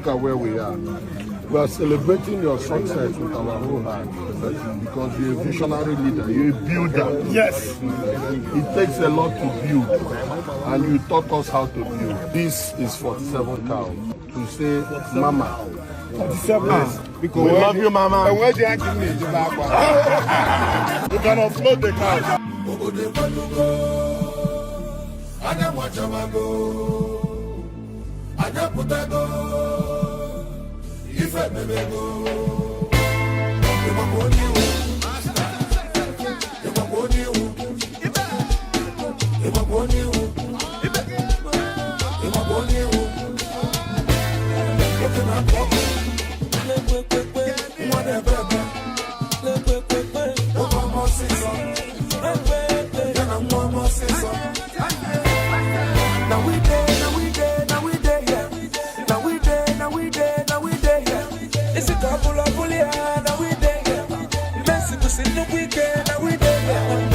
Look at where we are. We are celebrating your success with our whole heart because you're a visionary leader, you're a builder. Yes. It takes a lot to build, and you taught us how to build. This is 47 cows. To say, "Mama," 47. We love you, Mama. Enwe ji aka na-ejebe akwa. You can offload the cows. Obodo ekwelugo, anya nwachabago, anya pụtago, ife mebego. Ịgbakwa onye iwu, ịgbakwa onye iwu, ịgbakwa onye iwu, ịgbakwa onye iwu. Oke na-akụ ọkụ, nwa na-ebe ebe, oge ọma ọsịsọ, ya na nwa ọma ọsịsọ. Now we dey, now we dey, now we dey here. Now we dey, now we dey, now we dey here. Isi ka bụla bụli ya, now we dey here. Messi kwụsị nnukwu ike, now we dey here.